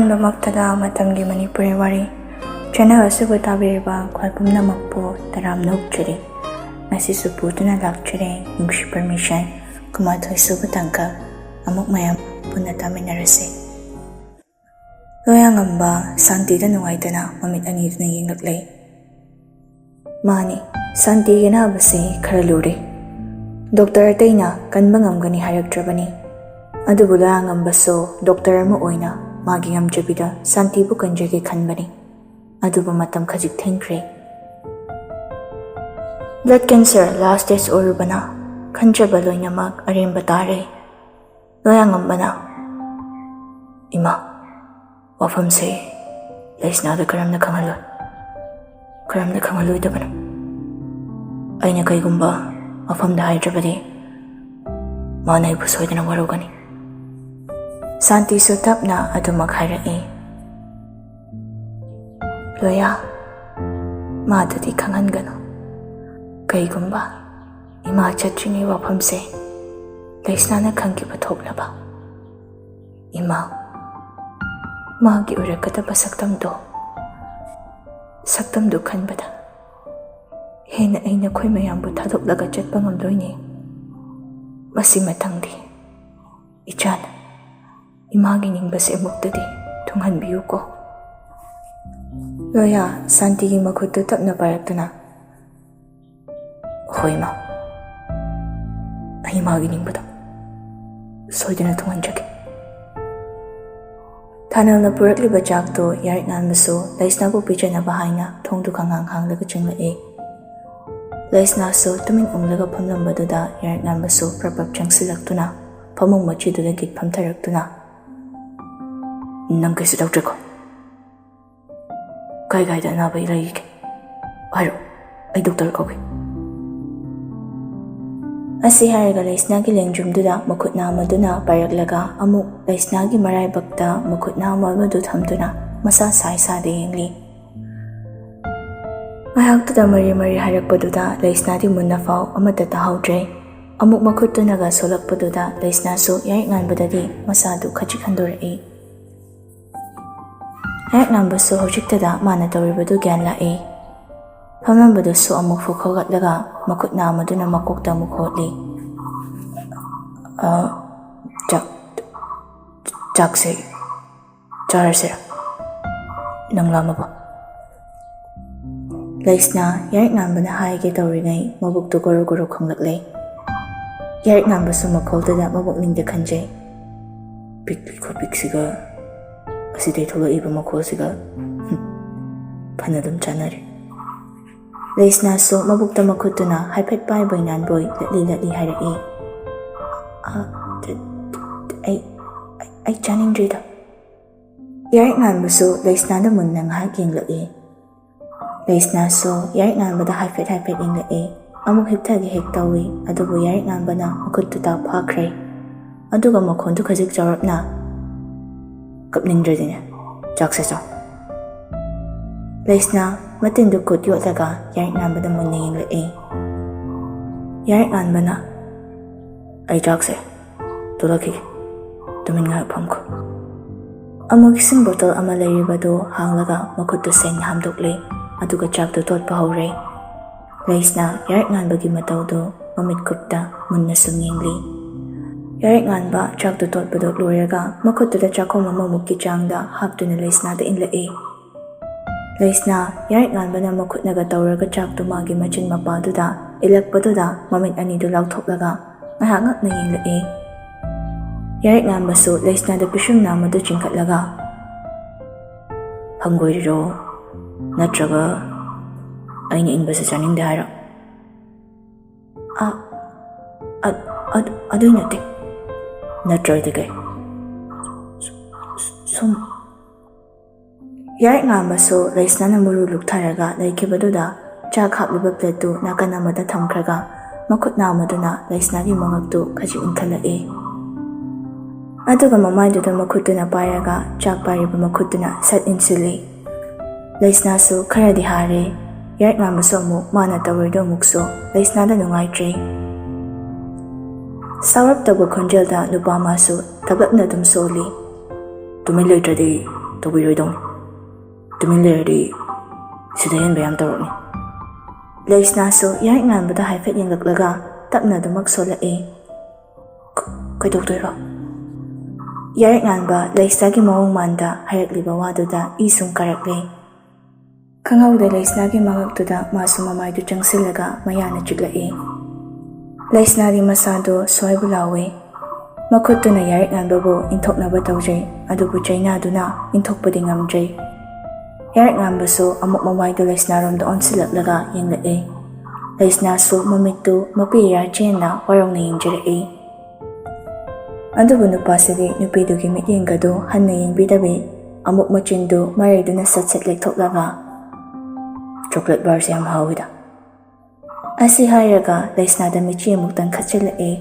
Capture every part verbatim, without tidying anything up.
ꯑꯍꯥꯟꯕꯃꯛꯇꯗ ꯃꯇꯝꯒꯤ ꯃꯅꯤꯄꯨꯔꯤ ꯋꯥꯔꯤ ꯆꯦꯅꯦꯜ ꯑꯁꯤꯕꯨ ꯇꯥꯕꯤꯔꯤꯕ ꯈ꯭ꯋꯥꯏ ꯄꯨꯝꯅꯃꯛꯄꯨ ꯇꯔꯥꯝꯅ ꯑꯣꯛꯆꯔꯤ꯫ ꯉꯁꯤꯁꯨ ꯄꯨꯗꯨꯅ ꯂꯥꯛꯆꯔꯦ ꯅꯨꯡꯁꯤ ꯄꯔꯃꯤꯁꯟ, ꯀꯨꯟꯃꯥꯊꯣꯏ ꯁꯨꯕ ꯇꯥꯡꯀꯛ꯫ ꯑꯃꯨꯛ ꯃꯌꯥꯝ ꯄꯨꯟꯅ ꯇꯥꯃꯤꯟꯅꯔꯁꯤ꯫ ꯂꯣꯌꯥꯉꯝꯕ ꯁꯥꯟꯇꯤꯗ ꯅꯨꯡꯉꯥꯏꯇꯅ ꯃꯃꯤꯠ ꯑꯅꯤꯗꯨꯅ ꯌꯦꯡꯂꯛꯂꯦ꯫ ꯃꯥꯅꯤ, ꯁꯥꯟꯇꯤꯒꯤ ꯑꯅꯥꯕꯁꯤ ꯈꯔ ꯂꯨꯔꯦ꯫ ꯗꯣꯛꯇꯔ ꯑꯇꯩꯅ ꯀꯟꯕ ꯉꯝꯒꯅꯤ ꯍꯥꯏꯔꯛꯇ꯭ꯔꯕꯅꯤ꯫ ꯑꯗꯨꯕꯨ ꯂꯣꯌꯥꯉꯝꯕꯁꯨ ꯗꯣꯛꯇꯔ ꯑꯃ ꯑꯣꯏꯅ ꯃꯥꯒꯤ ꯉꯝꯖꯕꯤꯗ ꯁꯥꯟꯇꯤꯕꯨ ꯀꯟꯖꯒꯦ ꯈꯟꯕꯅꯤ꯫ ꯑꯗꯨꯕꯨ ꯃꯇꯝ ꯈꯖꯤꯛ ꯊꯦꯡꯈ꯭ꯔꯦ꯫ ꯕ꯭ꯂꯗ ꯀꯦꯟꯁꯔ ꯂꯥꯁ ꯁ꯭ꯇꯦꯖ ꯑꯣꯏꯔꯨꯕꯅ ꯈꯟꯖꯕ ꯂꯣꯏꯅꯃꯛ ꯑꯔꯦꯝꯕ ꯇꯥꯔꯦ꯫ ꯂꯣꯌꯥꯉꯝꯕꯅ, "ꯏꯃꯥ, ꯋꯥꯐꯝꯁꯦ ꯂꯩꯁꯅꯥꯗ ꯀꯔꯝꯅ ꯈꯪꯍꯜꯂꯣꯏ? ꯀꯔꯝꯅ ꯈꯪꯍꯜꯂꯣꯏꯗꯕꯅꯣ? ꯑꯩꯅ ꯀꯩꯒꯨꯝꯕ ꯃꯐꯝꯗ ꯍꯥꯏꯗ꯭ꯔꯕꯗꯤ ꯃꯥꯅ ꯑꯩꯕꯨ ꯁꯣꯏꯗꯅ ꯋꯥꯔꯧꯒꯅꯤ꯫" ꯁꯥꯟꯇꯤꯁꯨ ꯇꯞꯅ ꯑꯗꯨꯃꯛ ꯍꯥꯏꯔꯛꯏ꯫ "ꯂꯣꯌꯥ, ꯃꯥꯗꯗꯤ ꯈꯪꯍꯟꯒꯅꯨ꯫ ꯀꯩꯒꯨꯝꯕ ꯏꯃꯥ ꯆꯠꯇ꯭ꯔꯤꯉꯩ ꯋꯥꯐꯝꯁꯦ ꯂꯩꯁꯅꯥꯅ ꯈꯪꯈꯤꯕ ꯊꯣꯛꯂꯕ, ꯏꯃꯥ, ꯃꯥꯒꯤ ꯑꯣꯏꯔꯛꯀꯗꯕ ꯁꯛꯇꯝꯗꯣ, ꯁꯛꯇꯝꯗꯣ ꯈꯟꯕꯗ ꯍꯦꯟꯅ ꯑꯩ ꯅꯈꯣꯏ ꯃꯌꯥꯝꯕꯨ ꯊꯥꯗꯣꯛꯂꯒ ꯆꯠꯄ ꯉꯝꯂꯣꯏꯅꯦ꯫ ꯃꯁꯤ ꯃꯊꯪꯗꯤ ꯏꯆꯥꯅ ꯏꯃꯥꯒꯤ ꯅꯤꯡꯕꯁꯦ ꯑꯃꯨꯛꯇꯗꯤ ꯊꯨꯡꯍꯟꯕꯤꯌꯨꯀꯣ꯫" ꯂꯣꯌꯥ ꯁꯥꯟꯇꯤꯒꯤ ꯃꯈꯨꯠꯇꯨ ꯇꯞꯅ ꯄꯥꯏꯔꯛꯇꯨꯅ, "ꯍꯣꯏ ꯏꯃꯥ, ꯑꯩ ꯏꯃꯥꯒꯤ ꯅꯤꯡꯕꯗꯣ ꯁꯣꯏꯗꯅ ꯊꯨꯡꯍꯟꯖꯒꯦ꯫" ꯊꯥꯅꯦꯜꯅ ꯄꯨꯔꯛꯂꯤꯕ ꯆꯥꯛꯇꯨ ꯌꯥꯏꯔꯤꯛ ꯉꯥꯟꯕꯁꯨ ꯂꯩꯁꯅꯥꯕꯨ ꯄꯤꯖꯅꯕ ꯍꯥꯏꯅ ꯊꯣꯡꯗꯨ ꯈꯪꯍꯥꯡ ꯍꯥꯡꯂꯒ ꯆꯪꯂꯛꯏ꯫ ꯂꯩꯁꯅꯥꯁꯨ ꯇꯨꯃꯤꯟ ꯎꯪꯂꯒ ꯐꯝꯂꯝꯕꯗꯨꯗ ꯌꯥꯏꯔꯤꯛ ꯉꯥꯟꯕꯁꯨ ꯄ꯭ꯔꯞ ꯄ꯭ꯔꯞ ꯆꯪꯁꯤꯜꯂꯛꯇꯨꯅ ꯐꯃꯨꯡ ꯃꯆꯤꯗꯨꯗ ꯒꯤꯠ ꯐꯝꯊꯔꯛꯇꯨꯅ, "ꯅꯪ ꯀꯩꯁꯨ ꯇꯧꯗ꯭ꯔꯦꯀꯣ? ꯀꯥꯏ ꯀꯥꯏꯗ ꯑꯅꯥꯕ ꯂꯩꯒꯦ? ꯍꯥꯏꯔꯛꯑꯣ, ꯑꯩ ꯗꯣꯛꯇꯔ ꯀꯧꯒꯦ꯫" ꯑꯁꯤ ꯍꯥꯏꯔꯒ ꯂꯩꯁꯅꯥꯒꯤ ꯂꯦꯡꯖꯨꯝꯗꯨꯗ ꯃꯈꯨꯠ ꯅꯥꯝꯃꯗꯨꯅ ꯄꯥꯏꯔꯛꯂꯒ ꯑꯃꯨꯛ ꯂꯩꯁꯅꯥꯒꯤ ꯃꯔꯥꯏꯕꯛꯇ ꯃꯈꯨꯠ ꯅꯥꯝꯃ ꯑꯃꯗꯨ ꯊꯝꯗꯨꯅ ꯃꯁꯥ ꯁꯥꯏ ꯁꯥꯗ ꯌꯦꯡꯂꯤ꯫ ꯉꯥꯏꯍꯥꯛꯇꯨꯗ ꯃꯔꯤ ꯃꯔꯤ ꯍꯥꯏꯔꯛꯄꯗꯨꯗ ꯂꯩꯁꯅꯥꯗꯤ ꯃꯨꯟꯅ ꯐꯥꯎ ꯑꯃꯠꯇ ꯇꯥꯍꯧꯗ꯭ꯔꯦ꯫ ꯑꯃꯨꯛ ꯃꯈꯨꯠꯇꯨꯅꯒ ꯁꯣꯛꯂꯛꯄꯗꯨꯗ ꯂꯩꯁꯅꯥꯁꯨ ꯌꯥꯏꯔꯤꯛ ꯉꯥꯟꯕꯗꯗꯤ ꯃꯁꯥꯗꯨ ꯈꯖꯤꯛ ꯍꯟꯗꯣꯔꯛꯏ꯫ ꯌꯥꯏꯔꯛꯉꯥꯟꯕꯁꯨ ꯍꯧꯖꯤꯛꯇꯗ ꯃꯥꯅ ꯇꯧꯔꯤꯕꯗꯨ ꯒ꯭ꯌꯥꯟ ꯂꯥꯛꯏ꯫ ꯐꯝꯂꯝꯕꯗꯨꯁꯨ ꯑꯃꯨꯛ ꯐꯨꯛ ꯍꯧꯒꯠꯂꯒ ꯃꯈꯨꯠ ꯅꯥꯝꯃꯗꯨꯅ ꯃꯀꯣꯛꯇ ꯑꯃꯨꯛ ꯍꯣꯠꯂꯤ꯫ "ꯑ, ꯆꯥꯛ, ꯆꯥꯛꯁꯦ ꯆꯥꯔꯁꯤꯔ? ꯅꯪ ꯂꯥꯝꯃꯕꯣ?" ꯂꯩꯁꯅꯥ ꯌꯥꯏꯔꯛꯉꯥꯟꯕꯅ ꯍꯥꯏꯒꯦ ꯇꯧꯔꯤꯉꯩ ꯃꯕꯨꯛꯇꯨ ꯒꯣꯔꯣ ꯒꯣꯔꯣ ꯈꯣꯡꯂꯛꯂꯦ꯫ ꯌꯥꯏꯔꯛꯉꯥꯟꯕꯁꯨ ꯃꯈꯣꯜꯗꯨꯗ ꯃꯕꯨꯛꯅꯤꯡꯗ ꯈꯟꯖꯩ, "ꯄꯤꯛꯂꯤ ꯈꯨꯄꯤꯛꯁꯤꯒ ꯑꯁꯤꯗꯩ ꯊꯣꯛꯂꯛꯏꯕ ꯃꯈꯣꯜꯁꯤꯒ, ꯍꯨꯝ, ꯐꯅ ꯑꯗꯨꯝ ꯆꯥꯟꯅꯔꯦ"꯫ ꯂꯩꯁꯅꯥꯁꯨ ꯃꯕꯨꯛꯇ ꯃꯈꯨꯠꯇꯨꯅ ꯍꯥꯏꯐꯦꯠ ꯄꯥꯏꯕꯣꯏ ꯅꯥꯟꯕꯣꯏ ꯂꯠꯂꯤ ꯂꯠꯂꯤ ꯍꯥꯏꯔꯛꯏ, "ꯑ, ꯑꯩ, ꯑꯩ, ꯑꯩ ꯆꯥꯅꯤꯡꯗ꯭ꯔꯤꯗ"꯫ ꯌꯥꯏꯔꯛꯉꯥꯟꯕꯁꯨ ꯂꯩꯁꯅꯥꯗ ꯃꯨꯟꯅ ꯉꯥꯏꯍꯥꯛ ꯌꯦꯡꯂꯛꯏ꯫ ꯂꯩꯁꯅꯥꯁꯨ ꯌꯥꯏꯔꯛꯉꯥꯟꯕꯗ ꯍꯥꯏꯐꯦꯠ ꯍꯥꯏꯐꯦꯠ ꯌꯦꯡꯂꯛꯏ꯫ ꯑꯃꯨꯛ ꯍꯤꯞꯊꯒꯦ ꯍꯦꯛ ꯇꯧꯏ, ꯑꯗꯨꯕꯨ ꯌꯥꯏꯔꯛꯉꯥꯟꯕꯅ ꯃꯈꯨꯠꯇꯨ ꯇꯥꯛ ꯐꯥꯈ꯭ꯔꯦ꯫ ꯑꯗꯨꯒ ꯃꯈꯣꯟꯗꯨ ꯈꯖꯤꯛ ꯆꯥꯎꯔꯞꯅ, "ꯀꯞꯅꯤꯡꯗ꯭ꯔꯗꯤꯅꯦ, ꯆꯥꯛꯁꯦ ꯆꯥꯎ"꯫ ꯂꯩꯁꯅꯥ ꯃꯇꯤꯟꯗꯨ ꯈꯨꯠ ꯌꯣꯠꯂꯒ ꯌꯥꯏꯔꯛꯉꯥꯟꯕꯗ ꯃꯨꯟꯅ ꯌꯦꯡꯂꯛꯏ꯫ ꯌꯥꯏꯔꯛꯉꯥꯟꯕꯅ, "ꯑꯩ ꯆꯥꯛꯁꯦ ꯇꯣꯠꯂꯛꯈꯤꯒꯦ, ꯇꯨꯃꯤꯟ ꯉꯥꯏꯍꯥꯛ ꯐꯝꯈꯣ"꯫ ꯑꯃꯨꯛ ꯏꯁꯤꯡ ꯕꯣꯇꯜ ꯑꯃ ꯂꯩꯔꯤꯕꯗꯨ ꯍꯥꯡꯂꯒ ꯃꯈꯨꯠꯇꯨ ꯁꯦꯡꯅ ꯍꯥꯝꯗꯣꯛꯂꯦ, ꯑꯗꯨꯒ ꯆꯥꯛꯇꯨ ꯇꯣꯠꯄ ꯍꯧꯔꯦ꯫ ꯂꯩꯁꯅꯥ ꯌꯥꯏꯔꯛꯉꯥꯟꯕꯒꯤ ꯃꯇꯧꯗꯨ ꯃꯃꯤꯠ ꯀꯨꯞꯇ ꯃꯨꯟꯅ ꯁꯨꯝ ꯌꯦꯡꯂꯤ꯫ ꯌꯥꯏꯔꯛꯉꯥꯟꯕ ꯆꯥꯛꯇꯨ ꯇꯣꯠꯄꯗꯨ ꯂꯣꯏꯔꯒ ꯃꯈꯨꯠꯇꯨꯗ ꯆꯥꯛꯈꯣꯝ ꯑꯃꯃꯨꯛꯀꯤ ꯆꯥꯡꯗ ꯍꯥꯞꯇꯨꯅ ꯂꯩꯁꯅꯥꯗ ꯏꯜꯂꯛꯏ꯫ ꯂꯩꯁꯅꯥ ꯌꯥꯏꯔꯛꯉꯥꯟꯕꯅ ꯃꯈꯨꯠꯅꯒ ꯇꯧꯔꯒ ꯆꯥꯛꯇꯨ ꯃꯥꯒꯤ ꯃꯆꯤꯟ ꯃꯄꯥꯗꯨꯗ ꯏꯜꯂꯛꯄꯗꯨꯗ ꯃꯃꯤꯠ ꯑꯅꯤꯗꯨ ꯂꯥꯎꯊꯣꯛꯂꯒ ꯉꯥꯏꯍꯥꯛ ꯉꯛꯅ ꯌꯦꯡꯂꯛꯏ꯫ ꯌꯥꯏꯔꯛꯉꯥꯟꯕꯁꯨ ꯂꯩꯁꯅꯥꯗ ꯄꯤꯁꯨꯝ ꯅꯥꯝꯃꯗꯨ ꯆꯤꯡꯈꯠꯂꯒ, "ꯍꯪꯒꯣꯏꯔꯤꯔꯣ? ꯅꯠꯇ꯭ꯔꯒ ꯑꯩꯅ ꯏꯟꯕꯁꯦ ꯆꯥꯅꯤꯡꯗꯦ ꯍꯥꯏꯔꯣ?" "ꯑ, ꯑ, ꯑ, ꯑꯗꯨꯏ ꯅꯠꯇꯦ"꯫ "ꯅꯠꯇ꯭ꯔꯗꯤ ꯀꯩ?" "ꯁꯨꯝ"꯫ ꯌꯥꯏꯔꯛꯉꯥꯟꯕꯁꯨ ꯂꯩꯁꯅꯥꯅ ꯃꯔꯨ ꯂꯨꯛꯊꯔꯒ ꯂꯩꯈꯤꯕꯗꯨꯗ ꯆꯥꯛ ꯍꯥꯞꯂꯤꯕ ꯄ꯭ꯂꯦꯠꯇꯨ ꯅꯥꯀꯟ ꯑꯃꯗ ꯊꯝꯈ꯭ꯔꯒ ꯃꯈꯨꯠ ꯅꯥꯝꯃꯗꯨꯅ ꯂꯩꯁꯅꯥꯒꯤ ꯃꯉꯛꯇꯨ ꯈꯖꯤꯛ ꯏꯟꯈꯠꯂꯛꯏ꯫ ꯑꯗꯨꯒ ꯃꯃꯥꯏꯗꯨꯗ ꯃꯈꯨꯠꯇꯨꯅ ꯄꯥꯏꯔꯒ ꯆꯥꯛ ꯄꯥꯏꯔꯤꯕ ꯃꯈꯨꯠꯇꯨꯅ ꯁꯠ ꯏꯟꯁꯤꯜꯂꯤ꯫ ꯂꯩꯁꯅꯥꯁꯨ ꯈꯔꯗꯤ ꯍꯥꯔꯦ꯫ ꯌꯥꯏꯔꯛꯉꯥꯟꯕꯁꯨ ꯑꯃꯨꯛ ꯃꯥꯅ ꯇꯧꯔꯤꯗꯣ ꯑꯃꯨꯛꯁꯨ ꯂꯩꯁꯅꯥꯗ ꯅꯨꯡꯉꯥꯏꯇ꯭ꯔꯦ꯫ ꯁꯥꯎꯔꯞ ꯇꯧꯕ ꯈꯣꯟꯖꯦꯜꯗ ꯅꯨꯄꯥ ꯑꯃꯁꯨ ꯇꯞꯂꯞꯅ ꯑꯗꯨꯝ ꯁꯣꯜꯂꯤ꯫ "ꯇꯨꯃꯤꯟ ꯂꯩꯇ꯭ꯔꯗꯤ ꯇꯧꯕꯤꯔꯣꯏꯗꯧꯅꯤ꯫ ꯇꯨꯃꯤꯟ ꯂꯩꯔꯗꯤ ꯁꯤꯗ ꯍꯦꯟꯕ ꯌꯥꯝ ꯇꯧꯔꯛꯅꯤ꯫ ꯂꯩꯁꯅꯥꯁꯨ ꯌꯥꯏꯔꯤꯛ ꯉꯥꯟꯕꯗ ꯍꯥꯏꯐꯦꯠ ꯌꯦꯡꯂꯛꯂꯒ ꯇꯞꯅ ꯑꯗꯨꯃꯛ ꯁꯣꯜꯂꯛꯏ꯫ "ꯀ-, ꯀꯩꯗꯧꯗꯣꯏꯔꯣ?" ꯌꯥꯏꯔꯤꯛ ꯉꯥꯟꯕ ꯂꯩꯁꯅꯥꯒꯤ ꯃꯑꯣꯡ ꯃꯥꯟꯗ ꯍꯥꯏꯔꯛꯂꯤꯕ ꯋꯥꯗꯨꯗ ꯏ ꯁꯨꯝ ꯀꯥꯔꯛꯂꯦ꯫ ꯈꯪꯍꯧꯗ ꯂꯩꯁꯅꯥꯒꯤ ꯃꯉꯛꯇꯨꯗ ꯃꯥꯁꯨ ꯃꯃꯥꯏꯗꯨ ꯆꯪꯁꯤꯜꯂꯒ ꯃꯌꯥꯅ ꯆꯤꯛꯂꯛꯏ꯫ ꯂꯩꯁꯅꯥꯗꯤ ꯃꯁꯥꯗꯨ ꯁ꯭ꯋꯥꯏꯕꯨ ꯂꯥꯎꯏ꯫ ꯃꯈꯨꯠꯇꯨꯅ ꯌꯥꯏꯔꯤꯛ ꯉꯥꯟꯕꯕꯨ ꯏꯟꯊꯣꯛꯅꯕ ꯇꯧꯖꯩ, ꯑꯗꯨꯕꯨ ꯆꯩꯅꯥꯗꯨꯅ ꯏꯟꯊꯣꯛꯄꯗꯤ ꯉꯝꯗ꯭ꯔꯦ꯫ ꯌꯥꯏꯔꯤꯛ ꯉꯥꯟꯕꯁꯨ ꯑꯃꯨꯛ ꯃꯃꯥꯏꯗꯨ ꯂꯩꯁꯅꯥꯔꯣꯝꯗ ꯑꯣꯟꯁꯤꯜꯂꯛꯂꯒ ꯌꯦꯡꯂꯛꯏ꯫ ꯂꯩꯁꯅꯥꯁꯨ ꯃꯃꯤꯠꯇꯨ ꯃꯄꯤ ꯏꯔꯥ ꯆꯦꯟꯅ ꯋꯥꯔꯧꯅ ꯌꯦꯡꯖꯔꯛꯏ꯫ ꯑꯗꯨꯕꯨ ꯅꯨꯄꯥꯁꯤꯗꯤ ꯅꯨꯄꯤꯗꯨꯒꯤ ꯃꯤꯠꯌꯦꯡꯒꯗꯨ ꯍꯟꯅ ꯌꯦꯡꯕꯤꯗꯕꯤ, ꯑꯃꯨꯛ ꯃꯆꯤꯟꯗꯨ ꯃꯔꯩꯗꯨꯅ ꯁꯠ ꯁꯠ ꯂꯦꯛꯊꯣꯛꯂꯒ, "ꯆꯣꯀ꯭ꯂꯦꯠ ꯕꯥꯔꯁꯦ ꯌꯥꯝ ꯍꯥꯎꯋꯤꯗ꯫" ꯑꯁꯤ ꯍꯥꯏꯔꯒ ꯂꯩꯁꯅꯥꯗ ꯃꯤꯠꯆꯤ ꯑꯃꯨꯛ ꯇꯪꯈꯠꯆꯤꯜꯂꯛꯏ꯫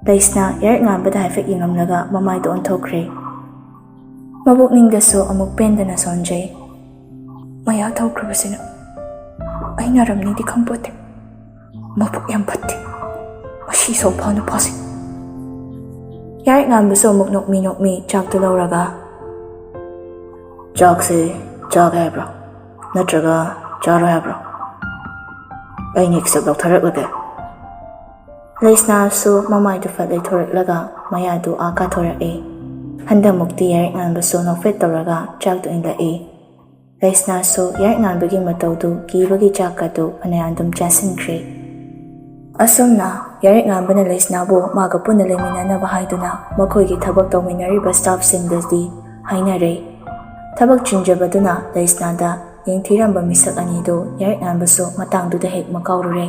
ꯂꯩꯁꯅꯥ ꯌꯥꯏꯔꯤꯛ ꯉꯥꯟꯕꯗ ꯍꯥꯏꯐꯦꯠ ꯌꯦꯡꯉꯝꯂꯒ ꯃꯃꯥꯏꯗ ꯑꯣꯟꯊꯣꯛꯈ꯭ꯔꯦ꯫ ꯃꯕꯨꯛꯅꯤꯡꯗꯁꯨ ꯑꯃꯨꯛ ꯄꯦꯟꯗꯅ ꯁꯣꯟꯖꯩ꯫ "ꯃꯌꯥ ꯊꯧꯈ꯭ꯔꯕꯁꯤꯅ ꯑꯩ ꯅꯥꯔꯝꯅꯤꯗꯤ ꯈꯪꯄꯣꯠꯇꯦ꯫ ꯃꯕꯨꯛ ꯌꯥꯝ ꯐꯠꯇꯦ ꯃꯁꯤ ꯁꯣꯐꯥ ꯅꯨꯄꯥꯁꯦ꯫" ꯌꯥꯏꯔꯤꯛ ꯉꯥꯟꯕꯁꯨ ꯑꯃꯨꯛ ꯅꯣꯛꯃꯤ ꯅꯣꯛꯃꯤ ꯆꯥꯛꯇꯨ ꯂꯧꯔꯒ, "ꯆꯥꯛꯁꯦ ꯆꯥꯒꯦ ꯍꯥꯏꯕ꯭ꯔꯣ? ꯅꯠꯇ꯭ꯔꯒ ꯆꯥꯔꯣꯏ ꯍꯥꯏꯕ꯭ꯔꯣ? ꯑꯩ ꯅꯦꯛꯁ ꯂꯧꯊꯔꯛꯂꯒꯦ꯫" ꯂꯩꯁꯅꯥꯁꯨ ꯃꯃꯥꯏꯗꯨ ꯐꯠ ꯂꯩꯊꯣꯔꯛꯂꯒ ꯃꯌꯥꯗꯨ ꯑꯥ ꯀꯥꯊꯣꯔꯛꯏ꯫ ꯍꯟꯗꯛꯃꯨꯛꯇꯤ ꯌꯥꯏꯔꯤꯛ ꯉꯥꯟꯕꯁꯨ ꯅꯣꯛꯐꯦꯠ ꯇꯧꯔꯒ ꯆꯥꯛꯇꯨ ꯏꯜꯂꯛꯏ꯫ ꯂꯩꯁꯅꯥꯁꯨ ꯌꯥꯏꯔꯤꯛ ꯉꯥꯟꯕꯒꯤ ꯃꯇꯧꯗꯨ ꯀꯤꯕꯒꯤ ꯆꯥꯛꯀꯗꯨ ꯐꯅꯌꯥꯝ ꯑꯗꯨꯝ ꯆꯥꯁꯤꯟꯈ꯭ꯔꯦ꯫ ꯑꯁꯨꯝꯅ ꯌꯥꯏꯔꯤꯛ ꯉꯥꯟꯕꯅ ꯂꯩꯁꯅꯥꯕꯨ ꯃꯥꯒ ꯄꯨꯟꯅ ꯂꯩꯃꯤꯟꯅꯅꯕ ꯍꯥꯏꯗꯨꯅ ꯃꯈꯣꯏꯒꯤ ꯊꯕꯛ ꯇꯧꯃꯤꯟꯅꯔꯤꯕ ꯁ꯭ꯇꯥꯐꯁꯤꯡꯗꯗꯤ ꯍꯥꯏꯅꯔꯦ꯫ ꯊꯕꯛ ꯆꯤꯟꯖꯕꯗꯨꯅ ꯂꯩꯁꯅꯥꯗ ꯌꯦꯡꯊꯤꯔꯝꯕ ꯃꯤꯁꯛ ꯑꯅꯤꯗꯨ ꯌꯥꯏꯔꯤꯛ ꯉꯥꯟꯕꯁꯨ ꯃꯇꯥꯡꯗꯨꯗ ꯍꯦꯛ ꯃꯀꯥꯎꯔꯨꯔꯦ꯫